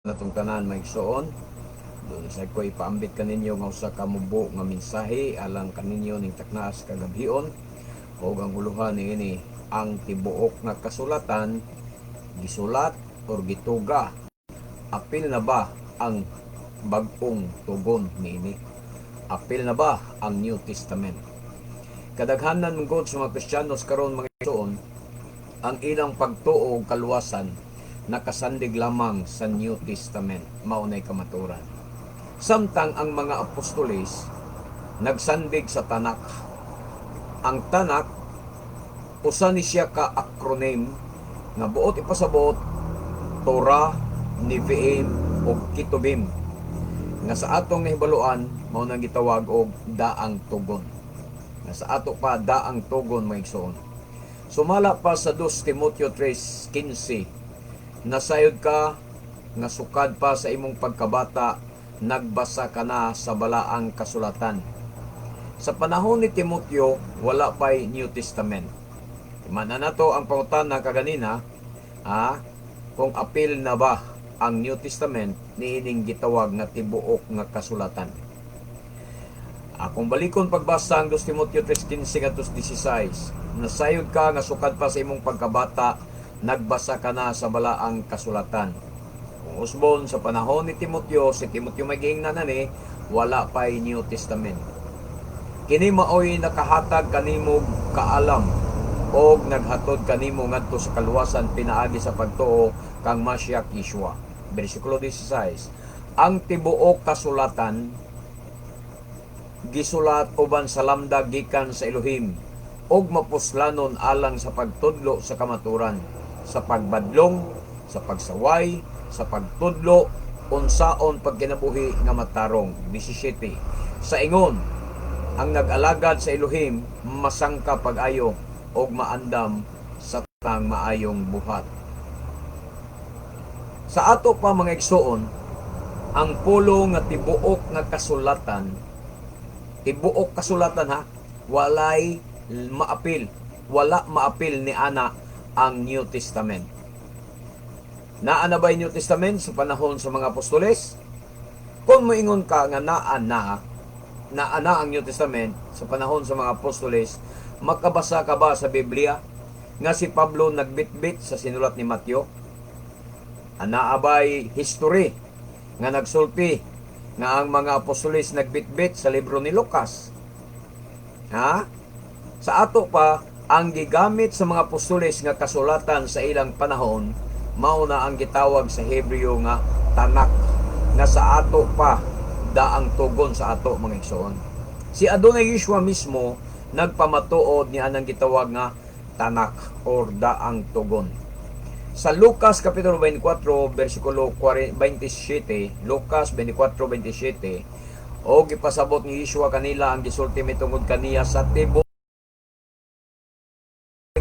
Natong tanan, mga igsoon. Duna sa ko ipaambit kaninyo nga usa ka mubo nga mensahe alang kaninyo ning taknaas kagabhion, ug ang uluhan niini, ang tibuok nga kasulatan gisulat or gituga. Apil na ba ang bag-ong tugon niini? Apil na ba ang New Testament? Kadaghanan man gud sa mga Kristiyanos karon, mga igsoon, ang ilang pagtuo ug kaluwasan nakasandig lamang sa New Testament. Mao nay kamaturan. Samtang ang mga apostoles nagsandig sa Tanak. Ang Tanak, usa ni siya ka acronym nga buot ipasabot Torah, Nevi'im ug Ketuvim, nga sa atong nahibaluan mao nang gitawag og daang tugon. Nga sa ato pa daang tugon, mga igsoon. Sumala pa sa 2 Timoteo 3:15, nasayod ka nga sukad pa sa imong pagkabata nagbasa ka na sa balaang kasulatan. Sa panahon ni Timoteo, wala pa'y New Testament. Mana nato ang pangutana kaganina, kung apil na ba ang New Testament niining gitawag nga tibuok nga kasulatan. Akong balikon pagbasa ang 2 Timoteo 3:15 ngadto 16. Nasayod ka nga sukad pa sa imong pagkabata nagbasa ka na sa balaang kasulatan. Kung usbon sa panahon ni Timoteo, si Timoteo may giingnan na ni, wala pa'y New Testament. Kini maoy nakahatag kanimo kaalam og naghatod kanimo ngadto sa kaluwasan pinaagi sa pagtuo kang Mashiach Yeshua. Bersikulo 16. Ang tibuok kasulatan gisulat uban sa lamdag gikan sa Elohim ug mapuslanon alang sa pagtudlo sa kamaturan, sa pagbadlong, sa pagsaway, sa pagtudlo unsaon pagkinabuhi nga matarong. 17. Sa ingon, ang nag-alagad sa Elohim masangka pag-ayo og maandam sa tanang maayong buhat. Sa ato pa, mga igsoon, ang pulong nga tibuok nga kasulatan, tibuok kasulatan ha, walay maapil, wala maapil ni ana ang New Testament. Naa na ba New Testament sa panahon sa mga apostoles? Kung moingon ka nga naa na, naa na ang New Testament sa panahon sa mga apostoles, makabasa ka ba sa Biblia nga si Pablo nagbitbit sa sinulat ni Mateo? Naa bay history nga nagsulti nga ang mga apostoles nagbitbit sa libro ni Lucas? Ha? Sa ato pa, ang gigamit sa mga apostoles nga kasulatan sa ilang panahon, mao na ang gitawag sa Hebreo nga Tanak, nga sa ato pa daang tugon sa ato, mga igsoon. Si Adonai Yeshua mismo nagpamatuod ni anang gitawag nga Tanak or daang tugon. Sa Lucas Kapitulo 24 versikulo 27, Lucas 24:27, o gipasabot ni Yeshua kanila ang gisulti mitungod kaniya sa tibuok.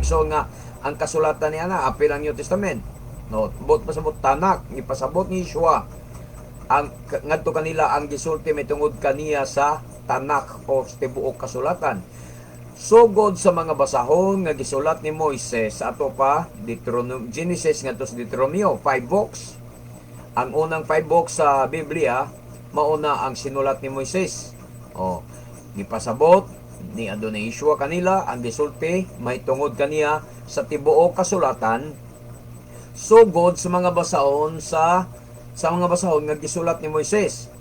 So nga ang kasulatan niya na apil ang New Testament. No, buot pasabot Tanak, gipasabot ni Yeshua ang ngadto kanila ang gisulti mitungod kaniya sa Tanak o sa tibuok kasulatan. Sugod sa mga basahon nga gisulat ni Moises, sa ato pa Deuteronomio, Genesis ngadto sa Deuteronomio, five books. Ang unang five books sa Biblia mauna ang sinulat ni Moises. O, gipasabot ni Adonai Yeshua kanila ang gisulti mahitungod kaniya sa tibuok kasulatan sugod sa mga basaon sa mga basahon nga gisulat ni Moises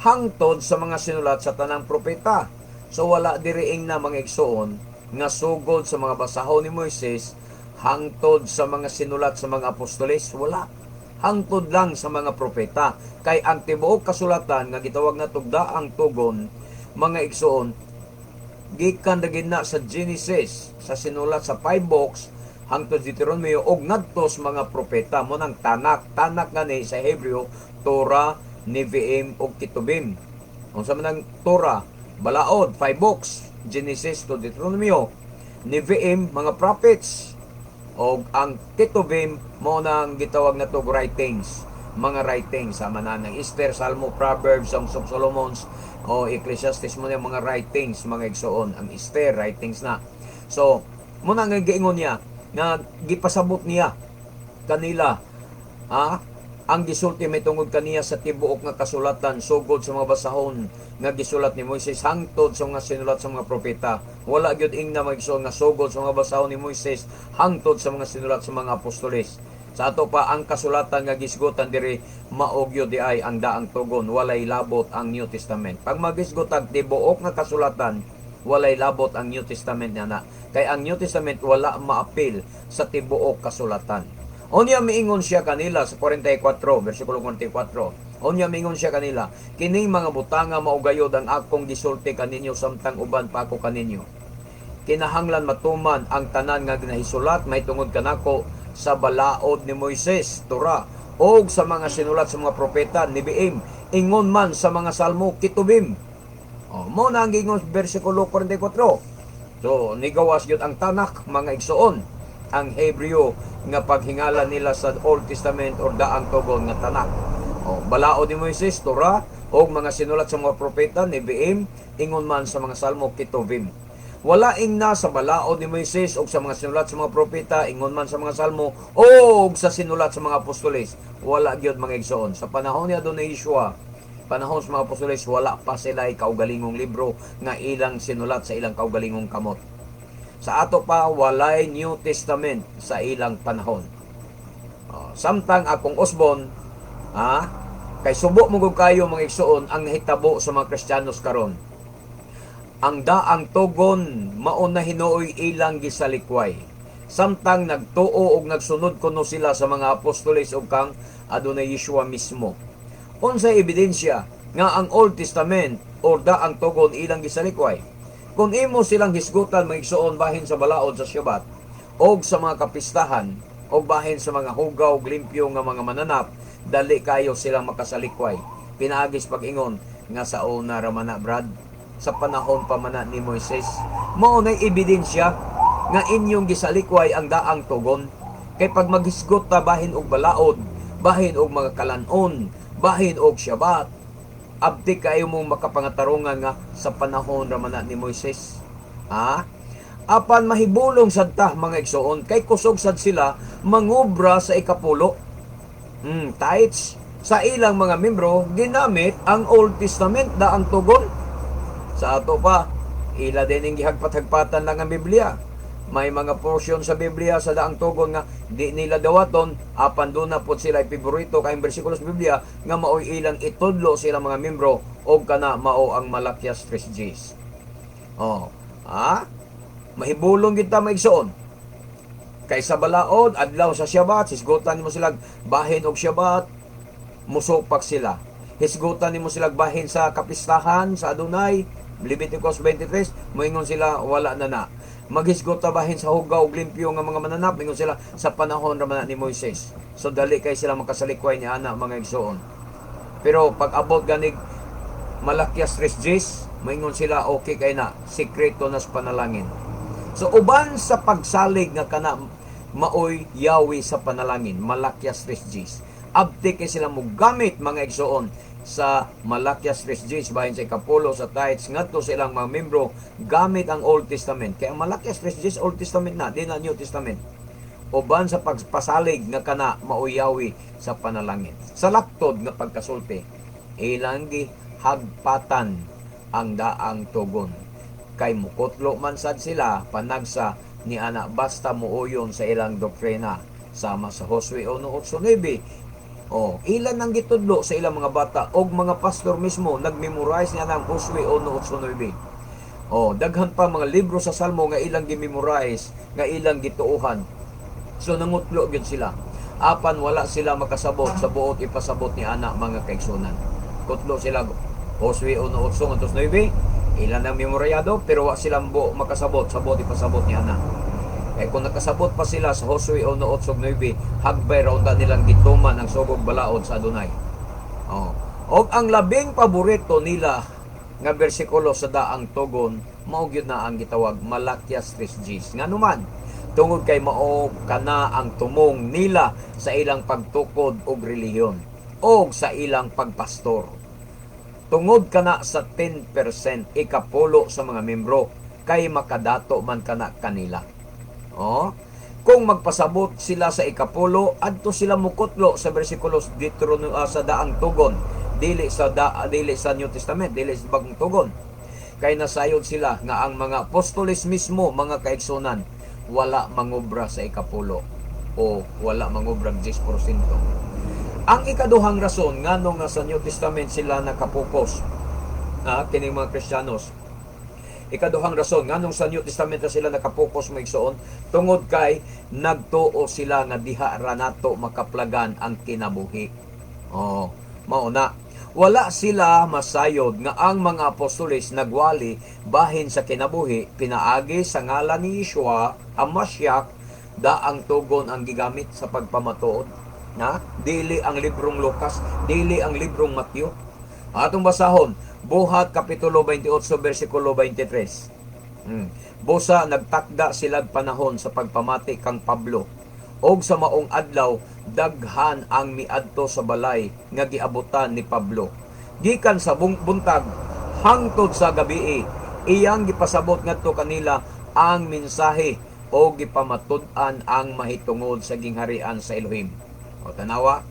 hangtod sa mga sinulat sa tanang propeta. So wala diriing na, mga igsoon, nga sugod sa mga basahon ni Moises hangtod sa mga sinulat sa mga apostoles, wala. Hangtod lang sa mga propeta. Kay ang tibuok kasulatan nga gitawag na daang tugon, mga igsoon, gikan na na sa Genesis sa sinulat sa five books hangtod Deuteronomio og ngadto sa mga propeta mo nang Tanak. Tanak gani sa Hebreo, Torah, Nevi'im ug Ketuvim. Unsa man ang Torah? Balaod, five books, Genesis to Deuteronomio. Nevi'im, mga prophets, og ang Ketuvim mo nang gitawag na to writings, mga writings sama na ng Esther, Salmo, Proverbs, Songs of Solomons o Ecclesiastes mo na yung mga writings, mga igsoon. Ang Esther, writings na. So mo na nga giingon niya nga gipasabot niya kanila, ha. Ang gisulti mahitungod kaniya sa tibuok nga kasulatan, sugod sa mga basahon nga gisulat ni Moises hangtod sa mga sinulat sa mga propeta. Wala gyud ingna, mga igsoon, nga sugod sa mga basahon ni Moises hangtod sa mga sinulat sa mga apostoles. Sa ato pa, ang kasulatan nga gisgutan diri mao gyud di ay ang Daang Tugon, walay labot ang New Testament. Pag magisgot ang tibuok nga kasulatan, walay labot ang New Testament niya na. Kay ang New Testament wala maapil sa tibuok kasulatan. Unya miingon siya kanila sa 44, versikulo 44. Unya miingon siya kanila, "Kining mga butanga mao gayod ang akong gisulti kaninyo samtang uban pa ako kaninyo. Kinahanglan matuman ang tanan nga ginahisulat mahitungod kanako sa balaod ni Moises, Torah, og sa mga sinulat sa mga propeta, Nebiim, ingon man sa mga salmo, Ketubim." Oh, mao na ang giingon sa versikulo 44. So, nigawas gyud ang Tanak, mga igsoon, ang Hebreo nga paghingala nila sa Old Testament or Daang Tugon nga Tanak. Oh, balaod ni Moises, Torah, og mga sinulat sa mga propeta, Nebiim, ingon man sa mga salmo, Ketuvim. Wala ingna sa balaod ni Moises og sa mga sinulat sa mga propeta, ingon man sa mga salmo, og sa sinulat sa mga apostoles. Wala gyud, mga igsoon. Sa panahon ni Adonai Yeshua, panahon sa mga apostoles, wala pa sila kaugalingong libro nga ilang sinulat sa ilang kaugalingong kamot. Sa ato pa, walay New Testament sa ilang panahon. Oh, samtang akong usbon, kay subo mo gud kayo, mga igsoon, ang nahitabo sa mga Kristiyanos karon. Ang Daang Tugon mao na hinuoy ilang gisalikway. Samtang nagtuo og nagsunod kuno sila sa mga apostoles ug kang Adonai Yeshua mismo. Unsay ebidensya nga ang Old Testament or Daang Tugon ilang gisalikway? Kung imo silang hisgutan, mga igsoon, bahin sa balaod sa Shabbat og sa mga kapistahan o bahin sa mga hugaw ug limpyo nga mga mananap, dali kayo silang makasalikway. Pinaagis pag-ingon nga sa una ra man na, brad, sa panahon pa man na ni Moises. Mao nay ebidensya nga inyong gisalikway ang Daang Tugon. Kay pag maghisgot ta bahin og balaod, bahin og mga kalanon, bahin og Shabbat, abtik kayo mong makapangatarungan nga sa panahon ra man na ni Moises. Ha? Apan mahibulong sad ta, mga igsoon, kay kusog sad sila mangubra sa ikapulo. Tithes sa ilang mga membro, ginamit ang Old Testament, Daang Tugon. Sa ato pa, ila din ang gihagpat-hagpatan lang ang Biblia. May mga portion sa Biblia sa Daang Tugon nga di nila dawaton, apan doon na po sila ipaborito kayong bersikulo sa Biblia nga maoy ilang itudlo sa ilang mga membro, og kana mao ang Malakias 3 Gs. Oh, ha? Mahibulong kita, maigsoon. Kay sa balaod, adlaw sa Shabbat, hisgutan nimo sila bahin og Shabbat, musupak sila. Hisgutan nimo sila bahin sa kapistahan sa Adonai, Leviticus 23, moingon sila wala na na. Maghisgot ta bahin sa hugaw ug limpyo nga mga mananap, moingon sila sa panahon ra man na ni Moises. So dali kay sila makasalikway ni ana, mga igsoon. Pero pag abot ganig Malakias 3 Gs, moingon sila okay kay na, sikreto na sa panalangin. So uban sa pagsalig nga kana maoy Yahweh sa panalangin, Malakias 3 Gs. Abti kay sila mogamit, mga igsoon, sa Malakias 3 Gs bahin sa ikapulo sa tithes ngadto sa ilang mga membro gamit ang Old Testament. Kaya ang Malakias 3 Gs, Old Testament na, di na New Testament. Uban sa pagpasalig nga kana maoy Yahweh sa panalangin. Sa laktod nga pagkasulti, ilang gihagpatan ang Daang Tugon. Kay mukutlo man sad sila panagsa ni ana basta muuyon sa ilang doktrina. Sama sa Josue 1:8-9. Oh, ilan ang gitudlo sa ilang mga bata og mga pastor mismo nagmemorize niya ng Josue 1:8-9. Oh, daghan pa mga libro sa Salmo nga ilang gimemorize, nga ilang gituohan. So nangutlo gyud sila. Apan wala sila makasabot sa buot ipasabot ni ana, mga kaigsunan. Kutlo sila Josue 1:8 ngadto 9, ilan ang memoryado pero wa silang buo makasabot sa buot ipasabot ni ana. Eh kung nakasabot pa sila sa Josue 1:8-9, hagbay ra unta nilang gituman ang sugog balaod sa Adonai. Oh. Og ang labing paborito nila nga bersikulo sa Daang Tugon mao gyud na ang gitawag Malakias 3 Gs. Ngano man? Tungod kay mao kana ang tumong nila sa ilang pagtukod og relihiyon og sa ilang pagpastor. Tungod kana sa 10%, ikapulo sa mga membro, kay makadato man kana kanila. Oh, Kung magpasabot sila sa ikapulo, adto sila mukutlo sa bersikulos Deuteronomio, sa Daang Tugon, dili sa New Testament, dili sa Bagong Tugon. Kay nasayod sila nga ang mga apostoles mismo, mga kaigsunan, wala mangobra sa ikapulo o wala mangobra 10%. Ang ikaduhang rason ngano nga sa New Testament sila nakapokus, kining mga Kristiyanos. Ikaduhang rason nganong sa New Testament na sila nakapokus, mga igsoon, tungod kay nagtuo sila nga diha ra nato makaplagan ang kinabuhi. Oh, mao na. Wala sila masayod nga ang mga apostoles nagwali bahin sa kinabuhi pinaagi sa ngalan ni Yeshua Hamashiach. Daang Tugon ang gigamit sa pagpamatuod na dili ang librong Lucas, dili ang librong Mateo. Atong basahon Buhat kapitulo 28 bersikulo 23. Busa nagtakda silag panahon sa pagpamati kang Pablo. Og sa maong adlaw daghan ang miadto sa balay nga giabutan ni Pablo. Gikan sa buntag hangtod sa gabii, iyang gipasabot ngadto kanila ang mensahe o gipamatud-an ang mahitungod sa gingharian sa Elohim. O tanawa,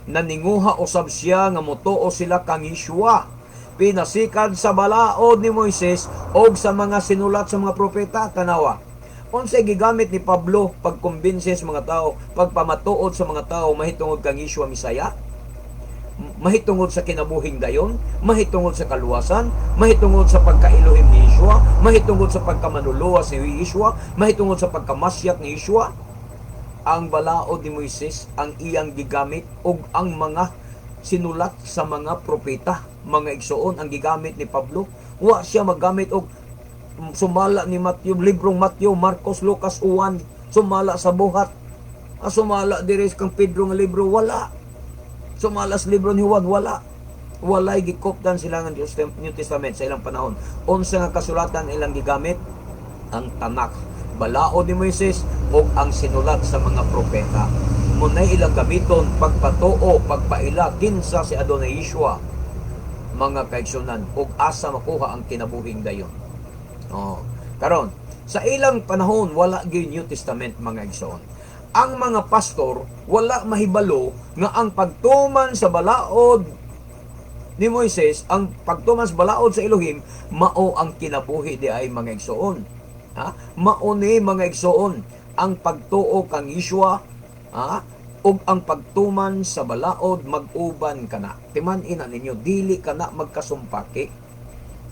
naninguha usab siya nga motuo sila kang Yeshua pinasikad sa balaod ni Moises og sa mga sinulat sa mga propeta. Tanawa. Unsay gigamit ni Pablo pagkumbinse sa mga tao, pagpamatuod sa mga tao mahitungod kang Yeshua Mesaya? Mahitungod sa kinabuhing dayon, mahitungod sa kaluwasan, mahitungod sa pagka-Elohim ni Yeshua, mahitungod sa pagkamanluluwas ni Yeshua, mahitungod sa pagkamasyak ni Yeshua. Ang balaod ni Moises ang iyang gigamit ug ang mga sinulat sa mga propeta, mga igsuon, ang gigamit ni Pablo. Wa siya maggamit og sumala ni Matthew, librong Matthew, Marcos, Lucas, Juan, sumala sa Buhat. Sumala diri kang Pedro nga libro, wala. Sumala sa libro ni Juan, wala. Walay gikoptan sila ng New Testament sa ilang panahon. Unsa nga kasulatan ilang gigamit? Ang Tanakh, balaod ni Moises ug ang sinulat sa mga propeta. Munay ilang gamiton pagpatuo, pagpaila kinsa si Adonai Yeshua, mga kaigsunan, ug asa makuha ang kinabuhing dayon. Oh. Karon, sa ilang panahon wala gyud New Testament, mga igsoon. Ang mga pastor wala mahibalo nga ang pagtuman sa balaod ni Moises, ang pagtuman sa balaod sa Elohim, mao ang kinabuhi di ay, mga igsoon. Ha? Mao ni, mga igsoon, ang pagtuo kang Yeshua, ha? Ug ang pagtuman sa balaod mag-uban kana. Timan ina ninyo, dili kana magkasumpaki.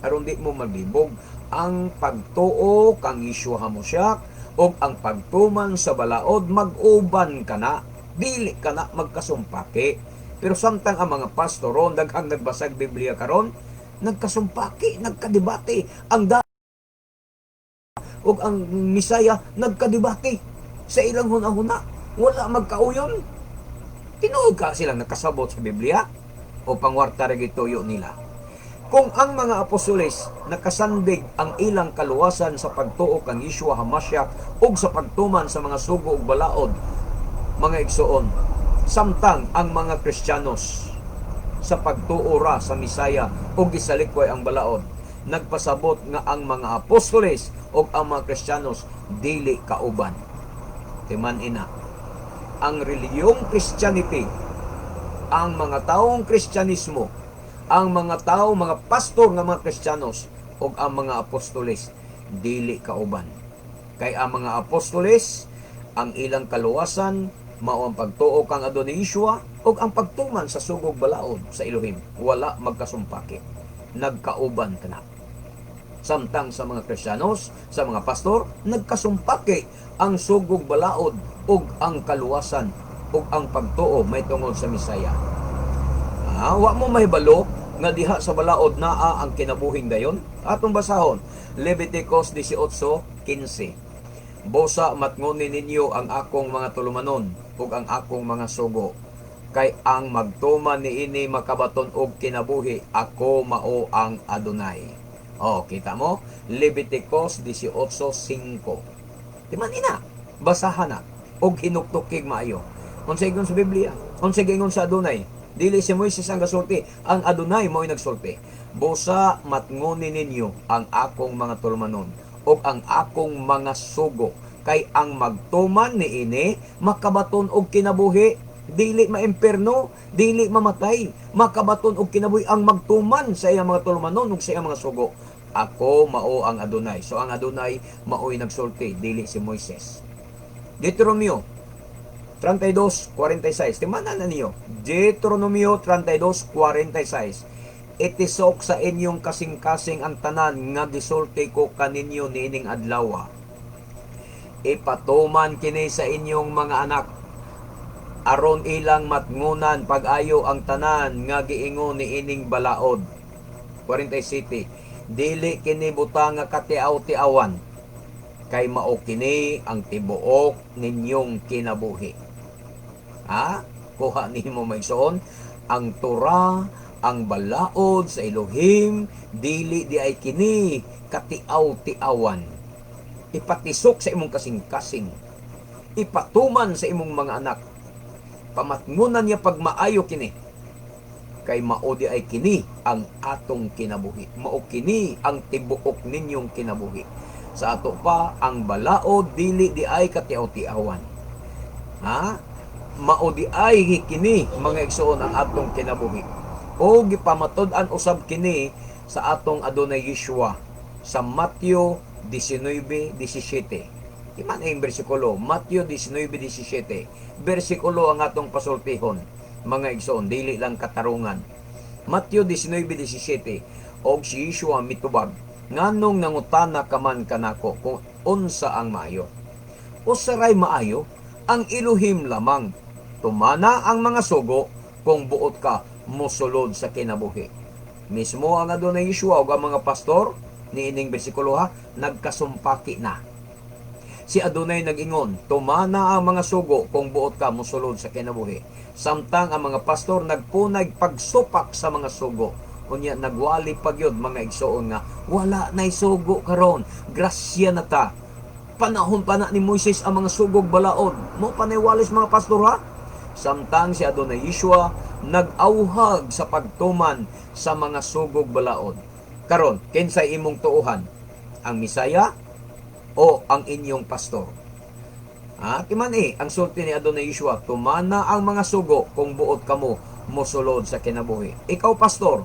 Aron di mo maglibog, ang pagtuo kang Yeshua Hamashiach ug ang pagtuman sa balaod mag-uban kana, dili kana magkasumpaki. Pero samtang ang mga pastor ron, daghang nagbasag Biblia karon, nagkasumpaki, nagkadebate ang da ug ang Misaya, nagkadebate sa ilang huna-huna, wala magkauyon. Tinuod ka silang nakasabot sa Biblia o pangwarta ra gituyo nila? Kung ang mga apostoles nakasandig ang ilang kaluwasan sa pagtuo kang Yeshua Hamashiach ug sa pagtuman sa mga sugo ug balaod, mga igsoon, samtang ang mga Kristiyanos sa pagtuo ra sa Misaya ug gisalikway ang balaod, nagpasabot nga ang mga apostoles ug ang mga Kristiyanos dili kauban. Timan ina. Ang reliyong Christianity, ang mga taong Kristyanismo, ang mga tao, mga pastor nga mga Kristiyanos ug ang mga apostoles dili kauban. Kay ang mga apostoles, ang ilang kaluwasan mao ang pagtuo kang Adonai Yeshua ug ang pagtuman sa sugog balaod sa Elohim. Wala magkasumpaki. Nagkauban kana. Samtang sa mga Kristiyanos, sa mga pastor, nagkasumpaki ang sugog balaod ug ang kaluwasan ug ang pagtuo may tungod sa Misaya. Wa mo mahibalo nga diha sa balaod naa ang kinabuhing dayon? Atong basahon Leviticus 18:15. Busa matngoni ninyo ang akong mga tulumanon ug ang akong mga sugo. Kay ang magtuman niini makabaton og kinabuhi, ako mao ang Adonai. Oh, kita mo? Leviticus 18:5. Di man ina, basahan na og hinuktukig maayo. Unsa ingon sa Biblia? Unsa ingon sa Adonai? Dili si Moises ang gasulti, ang Adonai mo'y nagsulti. Busa matngoni ninyo ang akong mga tulumanon ug ang akong mga sugo. Kay ang magtuman niini makabaton og kinabuhi, dili maimperno, dili mamatay, makabaton og kinabuhi ang magtuman sa iyang mga tulumanon ug sa iyang mga sugo. Ako mao ang Adonai. So ang Adonai mao'y nagsulti, dili si Moises. Deuteronomio 32:46. Timanan na niyo. Deuteronomio 32:46. "Itisok sa inyong kasing-kasing ang tanan nga gisulti ko kaninyo niining adlaw. Ipatuman kini sa inyong mga anak aron ilang matngunan pag-ayo ang tanan nga giingon niining balaod." 47. "Dili kini butang nga katiaw-tiawan, kay mao kini ang tibuok ninyong kinabuhi." Ha? Kuha nimo, mga igsoon, ang Torah, ang balaod sa Elohim, dili diay kini katiaw-tiawan. Ipatisok sa imong kasing-kasing. Ipatuman sa imong mga anak. Pamatngunan niya pagmaayo kini. Kay mao diay kini ang atong kinabuhi. Mao kini ang tibuok ninyong kinabuhi. Sa ato pa, ang balaod dili diay katiaw-tiawan. Ha? Mao diay kini, mga igsoon, ang atong kinabuhi. O gipamatud-an usab kini sa atong Adonai Yeshua sa Matthew 19:17. Iman ang bersikulo, Matthew 19:17. Bersikulo ang atong pasultihon, mga igsoon, dili lang katarungan. Matthew 19:17. "Og si Yeshua mitubag, 'Nganong nangutana ka man kanako kung unsa ang maayo? Usa ray maayo, ang Elohim lamang. Tumana ang mga sugo kung buot ka mosulod sa kinabuhi.'" Mismo ang Adonai Yeshua ug ang mga pastor niining bersikulo, ha, nagkasumpaki na. Si Adonai nag-ingon, "Tumana ang mga sugo kung buot ka mosulod sa kinabuhi." Samtang ang mga pastor nagpunay pagsupak sa mga sugo. Unya nagwali pa gyud, mga igsoon, nga wala nay sugo karon. Grasya na ta. Panahon pa na ni Moises ang mga sugog balaod. Mao pa nay walis mga pastor, ha. Samtang si Adonai Yeshua nag-auhag sa pagtuman sa mga sugog balaod. Karon, kinsay imong tuohan? Ang Misaya o ang inyong pastor? Ha? Timan eh, ang sulti ni Adonai Yeshua, "Tumana ang mga sugo kung buot kamo mosulod sa kinabuhi." Ikaw, pastor,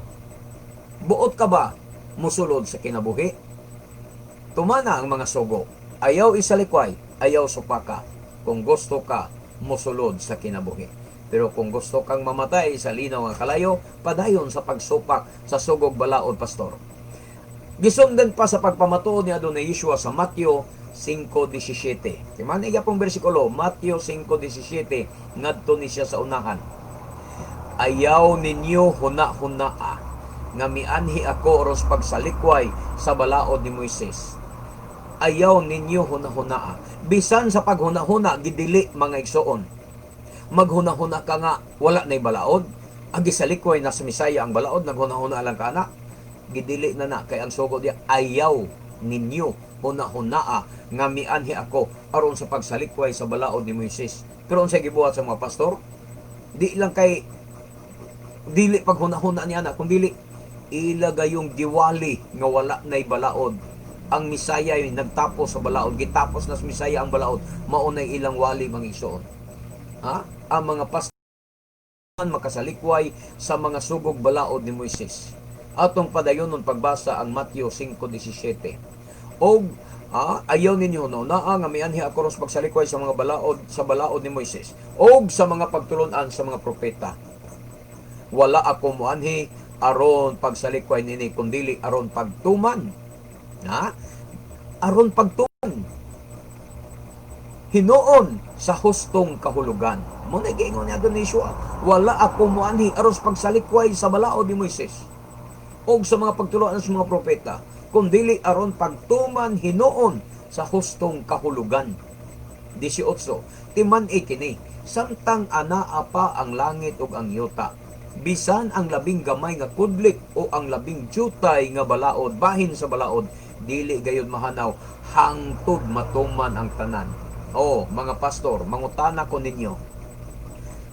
buot ka ba mosulod sa kinabuhi? Tumana ang mga sugo. Ayaw isalikway, ayaw supaka. Kung gusto ka mosulod sa kinabuhi. Pero kung gusto kang mamatay sa linaw nga kalayo, padayon sa pagsupak sa sugog balaod, pastor. Gisundan pa sa pagpamatuod ni Adonai Yeshua sa Matthew 5:17. Timan iya pong bersikulo, Matthew 5:17, ngadto ni siya sa unahan. "Ayaw ninyo huna-hunaa nga mianhi ako aron sa pagsalikway sa balaod ni Moises." Ayaw ninyo huna-hunaa. Bisan sa paghuna-huna, gidili, mga igsoon. Maghuna-huna ka nga wala na'y balaod. Ang gisalikway na sa Misaya ang balaod, naghuna-huna lang ka na. Gidili na na kay ang sugo diya, "Ayaw ninyo huna-hunaa nga mianhi ako aron sa pagsalikway sa balaod ni Moises." Pero unsay gibuhat sa mga pastor? Di lang kay dili paghuna-huna niya na, kung dili ila gayong giwali nga wala na'y balaod. Ang Misaya ay nagtapos sa balaod, gitapos na sa Misaya ang balaod. Mao nay ilang wali, mga igsoon. Ha? Ang mga pastor makasalikway sa mga sugog balaod ni Moises. Atong padayonon pagbasa ang Matthew 5:17. "Og ayaw ninyo no naa nga mianhi ako ros pagsalikway sa mga balaod, sa balaod ni Moises og sa mga pagtulon-an sa mga propeta. Wala ako moanhi aron pagsalikway nini, kundili aron pagtuman." Ha? Aron pagtuman hinuon sa hustong kahulugan. Mao na giingon ni Adonai Yeshua, "Wala ako moanhi aron sa pagsalikway sa balaod ni Moises og sa mga pagtulunan sa mga propeta, kundili aron pagtuman hinuon sa hustong kahulugan." 18. "Timan-i kini, samtang anaa pa ang langit ug ang yuta, bisan ang labing gamay nga kudlik o ang labing jutay nga balaod, bahin sa balaod, dili gayud mahanaw hangtod matuman ang tanan." O, mga pastor, mangutana ko ninyo.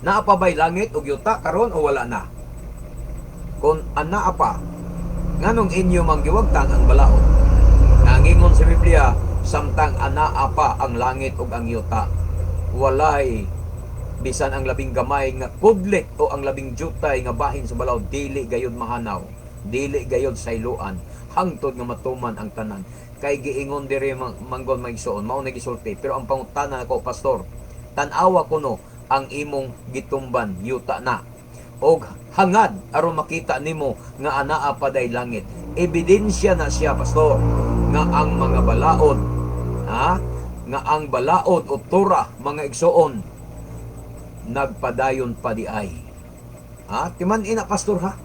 Naa pa ba'y langit ug yuta karon o wala na? Kung anaa pa, nganong inyo mang giwagtang ang balaod? Nangingon sa Biblia, Samtang anaa pa ang langit ug ang yuta, walay bisan ang labing gamay nga kudlit o ang labing jutay nga bahin sa balaod dili gayud mahanaw, dili gayud sayloan hangtod nga matuman ang tanan. Kay giingon diri manggol, mga igsoon, mao na gisulti. Pero ang pangutana nako, pastor, tan-awa kuno ang imong gitumban, yuta na og hangad aron makita nimo nga anaa pa day langit. Ebidensya na siya, pastor, nga ang mga balaod, ha, nga ang balaod o Torah, mga igsoon, nagpadayon pa di ay. Ha, timan ina, pastor, ha,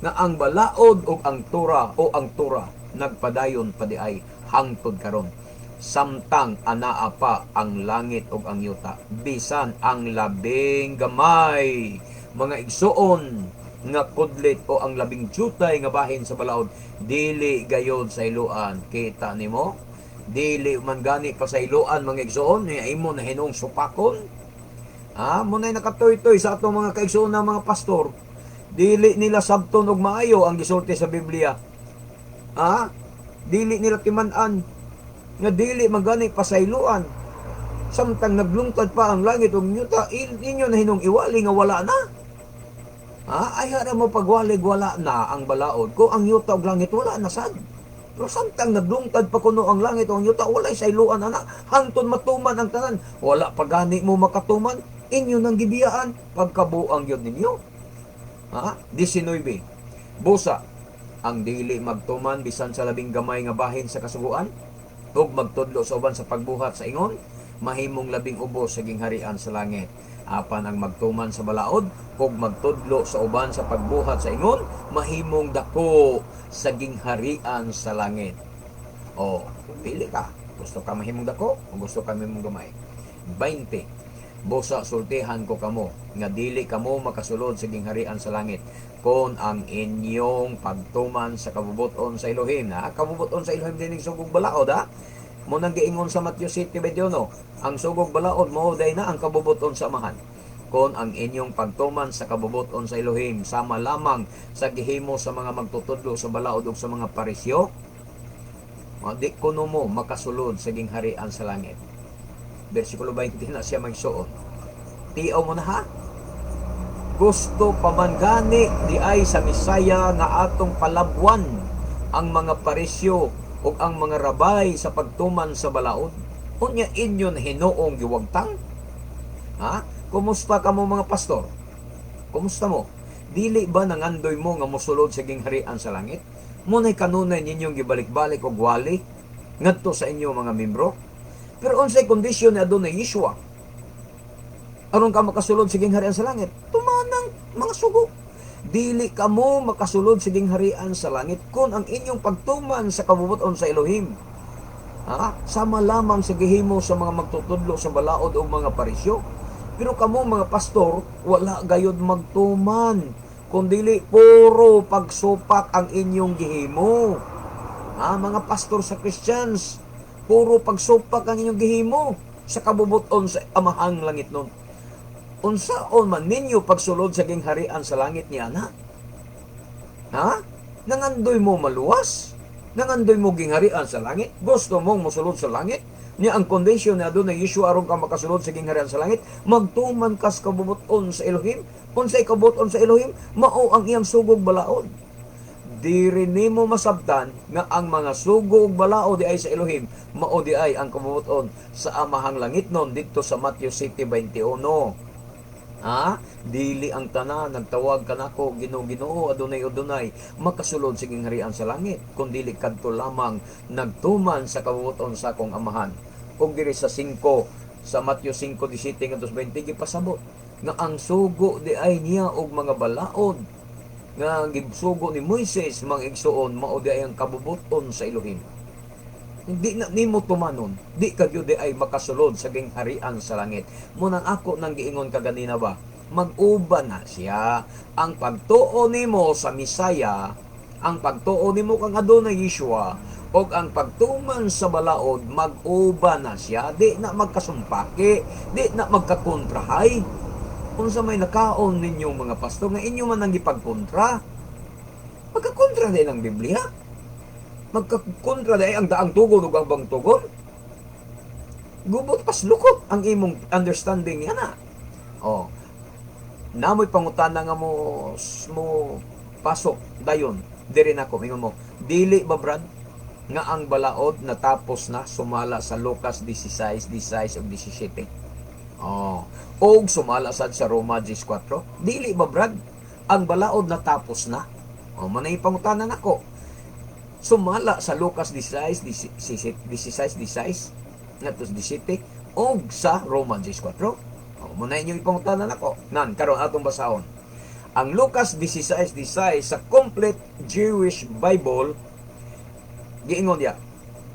nga ang balaod o ang Torah o ang Torah nagpadayon pa di ay hangtod karon samtang anaa pa ang langit ug ang yuta. Bisan ang labing gamay, mga igsoon, nga kudlit o ang labing jutay nga bahin sa balaod dili gayod sayloan. Kita nimo, dili man gani pasayloan, mga igsoon, ni imo na hinong supakon. Ah, mo na nakatoy-toy sa atong mga kaigsoon na mga pastor. Dili nila sabton og maayo ang gisulti sa Biblia. Ah, dili nila timan-an nga dili man gani pasayloan. Samtang naglungtad pa ang langit ug yuta, inyo na hinong iwali nga wala na. Ah, ay hara mo pagwalig wala na ang balaod. Kung ang yuta ug langit wala na sad. Pero samtang naglungtad pa kuno ang langit ug ang yuta, walay sayloan ana hangtod matuman ang tanan. Wala pa gani mo makatuman, inyo nang gibiyaan, pagkabuang gyud ninyo. Ha? 19. Busa, ang dili magtuman bisan sa labing gamay nga bahin sa kasuguan ug magtudlo sa uban sa pagbuhat sa ingon, mahimong labing ubos sa gingharian sa langit. Apan ang magtuman sa balaod ug magtudlo sa uban sa pagbuhat sa ingon, mahimong dako sa gingharian sa langit. O, pili ka. Gusto ka mahimong dako o gusto ka mahimong gamay? 20. Busa sultihan ko kamo nga dili kamo makasulod sa gingharian sa langit kon ang inyong pagtuman sa kabubuton sa Elohim na kabubuton sa Elohim dining sugog balaod, ha. Mo nang giingon sa Matthew 7:21, ang sugog balaod mao day na ang kabubuton sa Amahan. Kon ang inyong pagtuman sa kabubuton sa Elohim sama lamang sa gihimo sa mga magtutudlo sa balaod ug sa mga Pariseo, di kuno mo makasulod sa gingharian sa langit. Versikulo 20 na siya, magsuot. Tiaw mo na, ha? Gusto pa man gani di ay sa Misaya nga atong palabwan ang mga Pariseo ug ang mga rabay sa pagtuman sa balaod. Unya inyon hinuong giwagtang? Ha? Kumusta ka mo, mga pastor? Kumusta mo? Dili ba nangandoy mo nga mosulod sa gingharian sa langit? Muna'y kanunay ninyong gibalik-balik og wali ngadto sa inyo mga membro? Pero unsay kondisyon ni Adonai Yeshua aron ka makasulod sa gingharian sa langit? Tumanang mga sugo. Dili kamo makasulod sa gingharian sa langit kung ang inyong pagtuman sa kabubuton sa Elohim, ha, sama lamang sa gihimo sa mga magtutudlo sa balaod o mga Parisyo. Pero kamo mga pastor, wala gayod magtuman. Kundili puro pagsupak ang inyong gihimo. Ha, mga pastor sa Christians, puro pagsupak ang inyong gihimo sa kabubuton sa Amahang langit nun. Unsaon man ninyo pagsulod sa gingharian sa langit ni ana? Ha? Nangandoy mo maluwas? Nangandoy mo gingharian sa langit? Gusto mong mosulod sa langit? Niya ang kondisyon ni Adonai Yeshua aron ka makasulod sa gingharian sa langit, magtuman kas kabubuton sa Elohim. Unsay kabubuton sa Elohim? Mao ang iyang sugog balaod. Diri nimo masabtan nga ang mga sugo ug balaod di ay sa Elohim, mao di ay ang kabubuton sa Amahang langit nun didto sa Matthew 7:21. Ha? Dili ang tanan nagtawag kanako, "Ginoo, Ginoo, Adonai, Adonai," makasulod sa gingharian sa langit, kun dili kadto lamang nagtuman sa kabubuton sa akong Amahan. Ug diri sa 5, sa Matthew 5:17 ngadto 20, gipasabot nga ang sugo di ay niya og mga balaod nga gisugo ni Moises, mga igsuon, mao di ay ang kabubuton sa Elohim. Hindi na nimo tumanon, di ka gyud di ay makasulod sa gingharian sa langit. Munang ako nang giingon kaganina ba, mag-uban na siya ang pagtuo nimo sa Misaya, ang pagtuo nimo kang Adonai Yeshua ug ang pagtuman sa balaod, mag-uban na siya, di na magkasumpaki, di na magkakontrahay. Unsa may nakaon ninyong mga pastor nga inyo man ang gipagkontra? Magkakontra din ang Biblia. Magkakontra din ang daang tugon ug ang bang tugon. Gubot paslukot ang imong understanding niya na. Oh. Namoy pangutana nga mo pasok dayon diri nako. Ingon mo, "Dili ba, Brad, nga ang balaod natapos na sumala sa Lucas 16, 16 ug 17?" Oh. Og sumala sad sa Roma 14. Dili ba, Brad, ang balaod natapos na? Oh, manay pangutana nako. Sumala sa Lucas 16, 16, 16, ngadto 17 og sa Roma 14. Oh, muna inyong ipangutana nako. Nan karon atong basahon. Ang Lucas 16, 16 sa Complete Jewish Bible, giingon niya.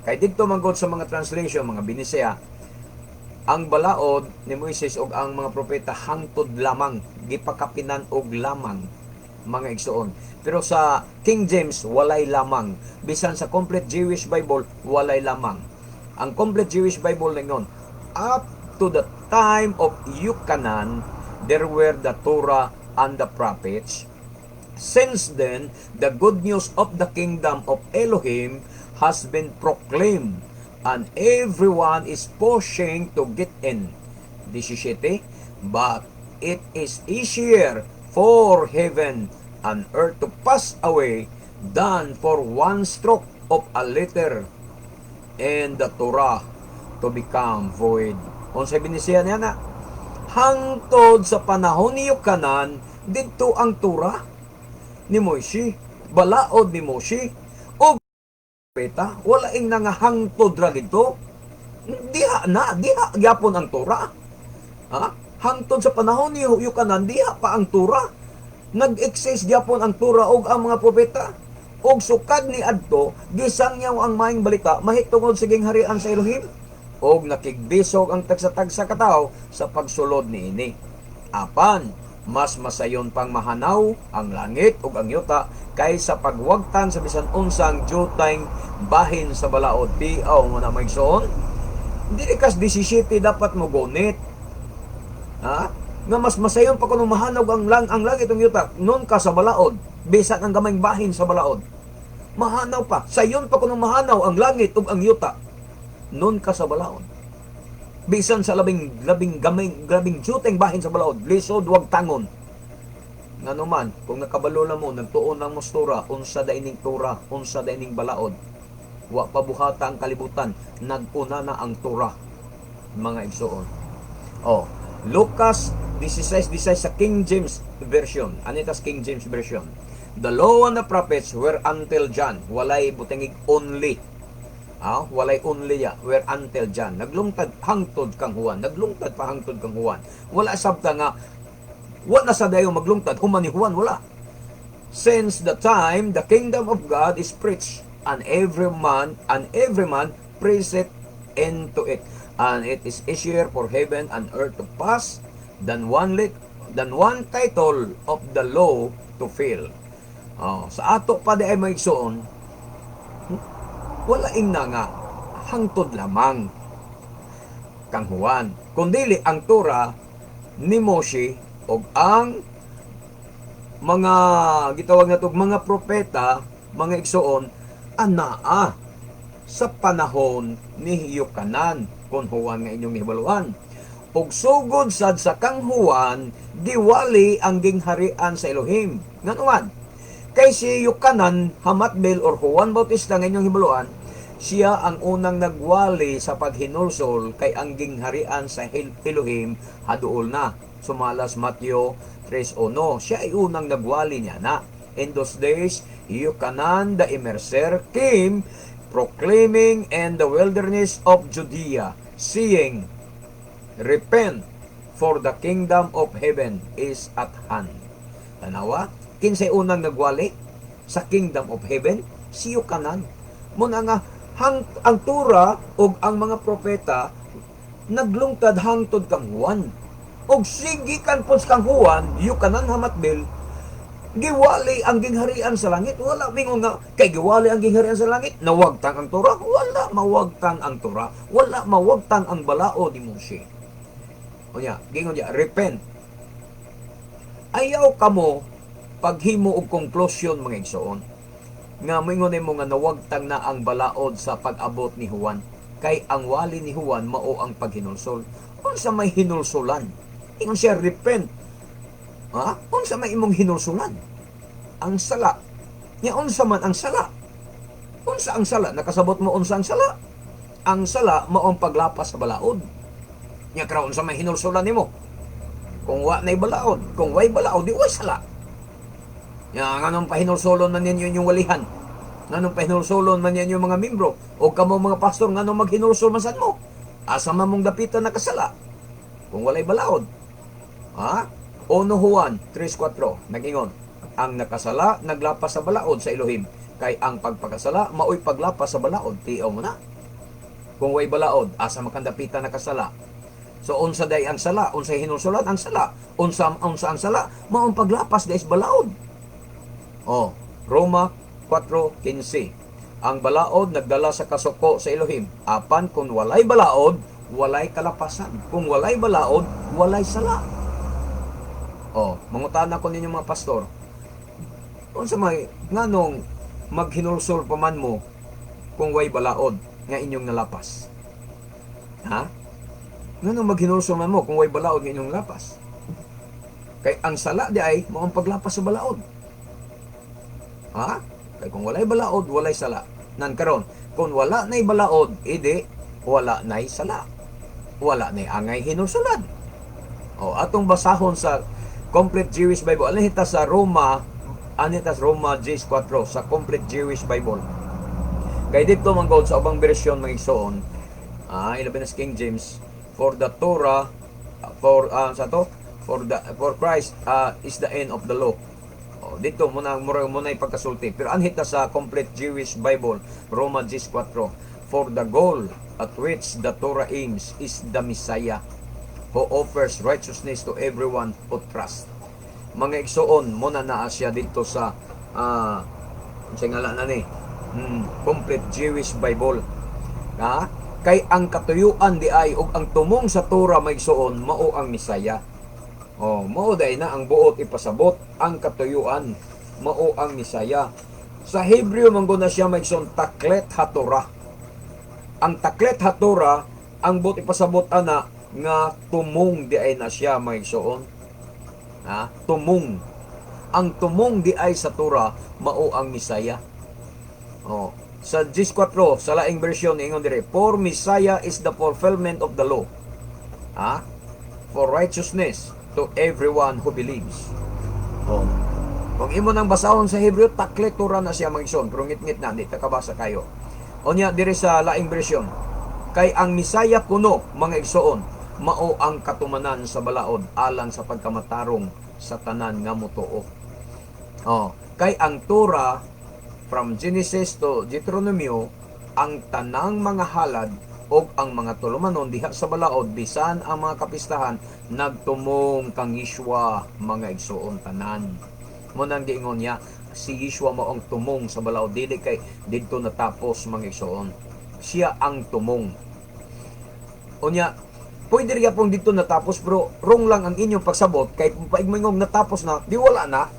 Kay didto man gud sa mga translation, mga Binisaya, ang balaod ni Moises ug ang mga propeta hangtod lamang, gipakapinan og lamang, mga igsoon. Pero sa King James, walay "lamang". Bisan sa Complete Jewish Bible, walay "lamang". Ang Complete Jewish Bible ningon, "Up to the time of Yukanan, there were the Torah and the prophets. Since then, the good news of the kingdom of Elohim has been proclaimed, and everyone is pushing to get in." 17. "But it is easier for heaven and earth to pass away than for one stroke of a letter in the Torah to become void." Unsay Binisaya niya na? Hangtod sa panahon ni Yokanan, didto ang Torah ni Moises, balaod ni Moshe, o propeta, wala ing nangahangtod ra didto. Diha na, diha gyapon ang Torah. Ha? Hangtod sa panahon ni Yokanan, diha pa ang Torah. Nag-exist gyapon ang Torah og ang mga propeta. Og sukad ni adto, gisangyaw ang maayong balita mahitungod sa gingharian sa Elohim. Og nakigbisog ang tagsa-tagsa ka tawo sa pagsulod niini. Apan, mas masayon pang mahanaw ang langit ug ang yuta kaysa pagwagtan sa bisan unsang jutay bahin sa balaod. Tiaw mo na, mga igsoon. Dili kas 17 dapat mo gunit. Ha? Nga mas masayon pa kuno mahanaw ang langit ug yuta nun ka sa balaod, bisan ang gamayng bahin sa balaod. Mahanaw pa. Sayon pa kuno mahanaw ang langit ug ang yuta nun ka sa balaod. Bisan sa labing labing gamay, labing juteng bahin sa balaod, lisod wagtangon. Ngano man, kung nakabalo na mo, nagtuon lang mo sa Torah, unsa da ining Torah, unsa da ining balaod. Wa pa buhata ang kalibutan, nag-una na ang Torah, mga igsoon. Oh, Lucas 16:16 sa King James Version. Ano itas King James Version? "The law and the prophets were until John." Walay butangig "only". Ah, walay "only" ya, "were until John". Naglungtad hangtod kang Juan, naglungtad pa hangtod kang Juan. Wala sabta nga wa na sa dayo maglungtad human ni Juan, wala. "Since the time the kingdom of God is preached, and every man presseth into it. And it is easier for heaven and earth to pass than one tittle of the law to fail." Oh, sa ato pa di ay mga igsoon, wala ing na nga hangtod lamang kang Juan. Kundili ang Torah ni Moshe og ang mga gitawag nato mga propeta, mga igsoon, anaa sa panahon ni Yokanan, kon Juan nga inyong hibaluan. Ug sugod sad sa kang Juan, giwali ang gingharian sa Elohim. Ngano man? Kay si Yokanan Hamatbil or Juan Bautista nga inyong hibaluan, siya ang unang nagwali sa paghinulsol kay ang gingharian sa Elohim haduol na. Sumalas Mateo 3:1. Siya ay unang nagwali niya na. "In those days, Yokanan the Immerser came proclaiming in the wilderness of Judea, saying, 'Repent, for the kingdom of heaven is at hand.'" Tanawa, kinsay unang nagwali sa kingdom of heaven? Si Yokanan. Muna nga, ang Torah ug ang mga propeta naglungtad hangtod kang Juan. Og sige kan pod kang Juan, Yokanan Hamatbil, giwali ang gingharian sa langit. Wala mingon nga kay giwali ang gingharian sa langit, nawagtang ang Torah. Wala mawagtang ang Torah. Wala mawagtang ang balaod ni Moshe. Unya, gingon niya, "Repent." Ayaw kamo paghimo og conclusion, mga igsoon, nga moingon nimo nga nawagtang na ang balaod sa pag-abot ni Juan. Kay ang wali ni Juan mao ang paghinulsol. Unsa may hinulsulan? Ingon siya, "Repent." Ha? Unsa may imong hinulsulan? Ang sala. Nya unsa man ang sala? Unsa ang sala? Nakasabot mo unsa ang sala? Ang sala mao ang paglapas sa balaod. Nya karon, unsa may hinulsulan nimo? Kung wa nay balaod, kung way balaod, di way sala. Nya nganong pahinulsulon man ninyo inyong walihan? Nganong pahinulsulon man ninyo mga membro? O kamo mga pastor, nganong maghinulsul man sad mo? Asa man mong dapitan nakasala kung walay balaod? Ha? 1 Juan 3.4 nagingon, "Ang nakasala naglapas sa balaod sa Elohim, kay ang pagpakasala maoy paglapas sa balaod." Tiaw mo na. Kung way balaod, asa man kang dapitan nakasala? So unsa day ang sala? Unsa hinulsulan ang sala? Unsa ang sala? Mao ang paglapas day sa balaod. Oh, Roma 4:15. "Ang balaod nagdala sa kasuko sa Elohim. Apan kung walay balaod, walay kalapasan." Kung walay balaod, walay sala. Oh, mangutana ko ninyo, mga pastor. Unsa may nganong maghinulsol pa man mo kung way balaod nga inyong nalapas? Ha? Nganong maghinulsol man mo kung way balaod nga inyong nalapas? Kay ang sala di ay mao ang paglapas sa balaod. Ha? Kay kung walay balaod, walay sala. Nan karon, kung wala na'y balaod, edi wala na'y sala. Wala na'y angay hinulsulan. O, atong basahon sa Complete Jewish Bible. Anhi ta sa Roma, anhi ta sa Roma 10.4 sa Complete Jewish Bible. Kay dito man gud sa ubang bersyon, mga igsoon, ilabi na sa King James, for the Torah, for sa to, for Christ is the end of the law. Oh, dito muna mura muna pagkasulti. Pero anhi ta sa Complete Jewish Bible, Roma 10.4. "For the goal at which the Torah aims is the Messiah who offers righteousness to everyone who trusts." Mga igsoon, muna naa siya dito sa sa ngala na ni Complete Jewish Bible. Ha? Kay ang katuyuan di ay ug ang tumong sa Torah, mga igsoon, mao ang Messiah. Oh, mao day na ang buot ipasabot, ang katuyuan mao ang Messiah. Sa Hebreo man gud na siya, mga igsoon, taklet haTorah. Ang taklet haTorah, ang buot ipasabot ana nga tumong di ay na siya, mga igsoon. Ha? Tumong. Ang tumong di ay sa Torah mao ang Messiah. Oh, sa 10.4 sa laing version, ingon dire, "For Messiah is the fulfillment of the law." Ha? "For righteousness to everyone who believes." Oh. Kung imo nang basahon sa Hebreo, taklet Torah na siya, mga igsoon, pero ngit-ngit na, di ta kabasa kayo. O nya dire sa laing version, kay ang Messiah kuno, mga igsoon, mao ang katumanan sa balaod alang sa pagkamatarong sa tanan nga motuo. Oh, kay ang Torah from Genesis to Deuteronomio, ang tanang mga halad og ang mga tulumanon diha sa balaod, bisan ang mga kapistahan, nagtumong kang Yeshua, mga igsoon, tanan. Mo nang giingon niya, si Yeshua mao ang tumong sa balaod, dili kay didto natapos, mga igsoon. Siya ang tumong. Unya, pwede rin pong dito natapos, pero wrong lang ang inyong pagsabot kay kung paigmingog natapos na, di wala na.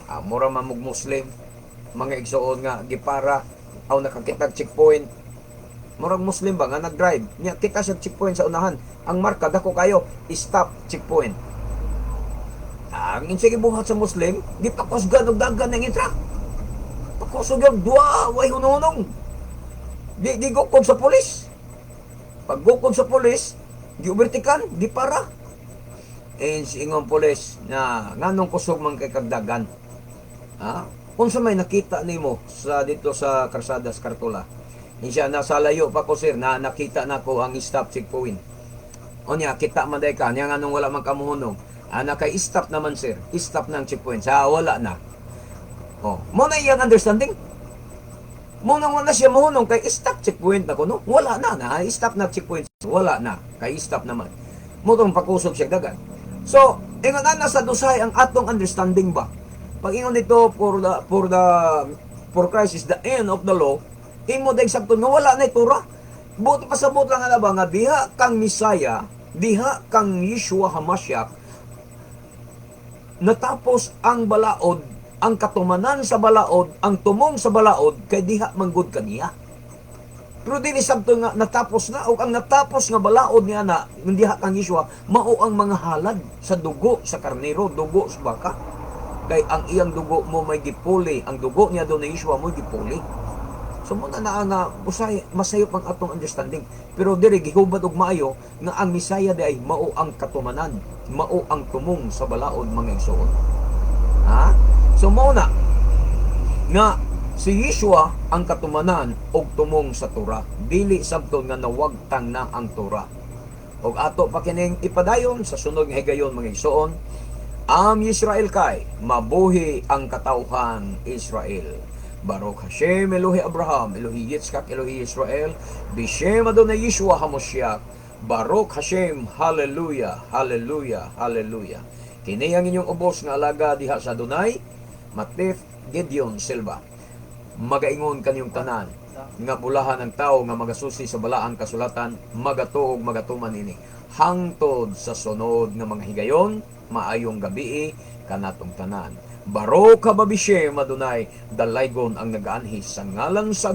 Ah, mura man mog Muslim, mga igsoon, nga gipara aw nakakitag checkpoint. Murag Muslim ba nga nag-drive nya, kita sa checkpoint sa unahan, ang marka dako kayo, "Stop checkpoint." Ang insige buhat sa Muslim, di pakusgan og dagan ng truck, pakusog og duwa, way hunong. Di gukod sa pulis. Pag gukod sa pulis, di overtakean, di para. Eh, si ingon pulis na, "Nganong kusog man kay kagdagan? Ha? Unsa may nakita nimo sa dito sa karsada sa Kartula?" Siya, "Nasa layo pa ko, sir, na nakita na ko ang stop checkpoint." "Onya, kita man day ka, niya nganong wala man kamuhunong?" "Ah, naka-stop naman, sir. Stop ng checkpoint." Sa wala na. Oh, mo na iyang understanding. Mo na wala siya mohunong kay stop checkpoint na kuno. Wala na na, stop na checkpoint. Wala na, kay stop naman. Mo tong pakusog siya dagan. So, ingon ana sa dusay ang atong understanding ba? Pag ingon dito for Christ is the end of the law, imo day sabton nga wala na itura. Buot pasabot lang ana ba nga diha kang Messiah, diha kang Yeshua Hamashiach natapos ang balaod, ang katumanan sa balaod, ang tumong sa balaod, kay diha manggod kaniya. Pero dili sabto nga natapos na, ug ang natapos nga balaod niya na diha kang Yeshua mao ang mga halad sa dugo sa karnero, dugo sa baka. Kay ang iyang dugo mo may gipuli, ang dugo niya do ni Yeshua mo gipuli. So mao na naa nga usay masayop ang atong understanding. Pero diri gihubad og maayo nga ang Mesaya di ay mao ang katumanan, mao ang tumong sa balaod, mga igsoon. Ha? So mao na nga si Yeshua ang katumanan og tumong sa Torah. Dili sabton nga nawagtang na ang Torah. Og ato pa kining ipadayon sa sunod nga higayon, mga igsoon. Am Yisrael kay mabuhi ang katawhan Israel. Baruch Hashem Elohi Abraham, Elohi Yitzchak, Elohi Israel, Bishem Adonai Yeshua HaMoshiach. Baruch Hashem, Hallelujah, Hallelujah, Hallelujah. Kini ang inyong ubos nga alaga diha sa Adonai, Matif Gideon Silva. Magaingon kaninyong tanan nga bulahan ang tao nga magasusi sa balaang kasulatan, magatuog magatuman ini. Hangtod sa sunod nga mga higayon, maayong gabii kanatong tanan. Baruch haba bishem Adonai, dalaygon ang nagaanhi sa ngalan sa